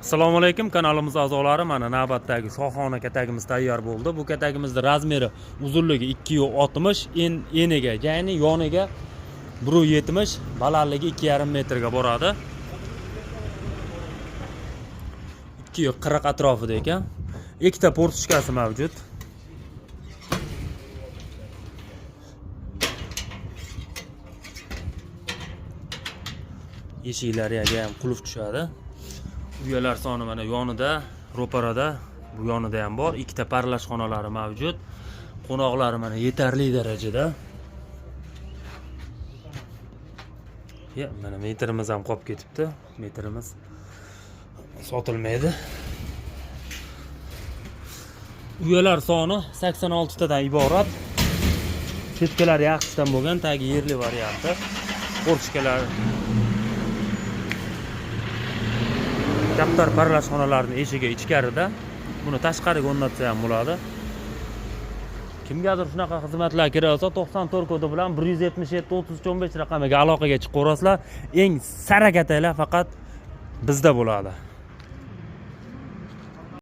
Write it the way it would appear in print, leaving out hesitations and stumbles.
Assalomu alaykum kanalimiz a'zolari, mana navbatdagi shohona katagimiz tayyor bo'ldi. Bu katagimizni razmeri, uzunligi 2,60, eniga, ya'ni yoniga 1,70, balandligi 2,5 metrga boradi. 2,40 atrofida ekan. Ikkita portichkasi mavjud. Eshiklariga ham qulf tushadi. Uyalar soni mana yonida, ro'parada, bu yonida ham bor. Ikkita parlash xonalari mavjud. Qo'noqlari mana yetarli darajada. Ya, mana metrimiz ham qolib ketibdi. Metrimiz sotilmaydi. Uyalar soni 86 tadan iborat. Chetkalari yaxshidan bo'lgan, tagi yerli varianti. Portichkalar, kaptar parlash xonalarining eshigi ichkarida. Buni tashqariga o'rnatsa ham bo'ladi. Kimgadir shunaqa xizmatlar kerak bo'lsa, 94 kodi bilan 177 33 15 raqamiga aloqaga chiqaverasizlar. Eng sara kataklar faqat bizda bo'ladi.